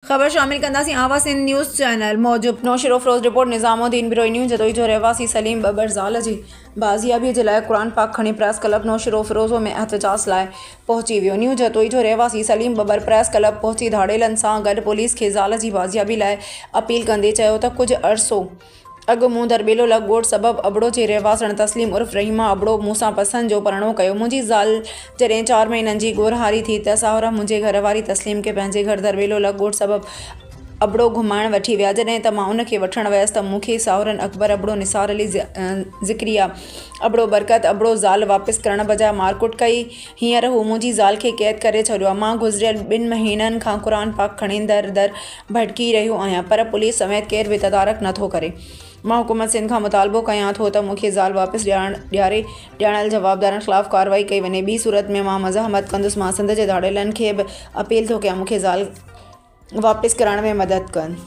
خبر شامل ڪنداسين آواز سنڌ نيوز چينل موجب نوشهروفروز رپورٽ نظام الدين بروهي نيو جتوئي جو رهواسي سليم ٻٻر زال جي بازيابي جي لاء قرآن پاڪ کڻي پريس ڪلب نوشهروفروزو ۾ احتجاج لاء پهچي ويو نيو جتوئي جو رهواسي سليم ٻٻر پريس ڪلب پهچي ڌاڙيلن سان گڏ پوليس کي زال جي بازيابي لاء اپيل ڪندي چيو ته ڪجهه عرصو اڳ مون درٻيلو لڳ ڳوٺ سبب ابڙو جي رهواسڻ تسليم عرف رحيما ابڙو مون سان پسند جو پرڻو ڪيو. منهنجي زال جڏهن چار مهينن جي ڳورهاري ٿي ته ساهورا منهنجي گهر واري تسليم کي پنهنجي گهر درٻيلو لڳ ڳوٺ سبب ابڙو گهمائڻ وٺي ويا. جڏهن ته مان ان کي وٺڻ ويس ته مون کي ساهورن اڪبر ابڙو، نثار علي، ذڪريا ابڙو، برڪت ابڙو زال واپس ڪرڻ بجاء مارڪٽ ڪئي. هينئر هو منهنجي زال کي قيد ڪري ڇڏيو آهي. مان گذريل ٻن مهينن کان قرآن پاڪ کڻي در در ڀٽڪي رهيو آهيان پر پوليس سميت ڪير به تدارڪ نه ٿو ڪري. مان حڪومت سنڌ کان مطالبو ڪيان ٿو ته مون کي زال واپس ڏياري ڄاڻايل جوابدارن خلاف ڪارروائي ڪئي وڃي ٻي صورت ۾ مان مزاحمت ڪندس. مان سنڌ جي ڌاڙيلن کي به اپيل ٿو ڪيان مون کي زال واپس ڪرائڻ ۾ مدد ڪن.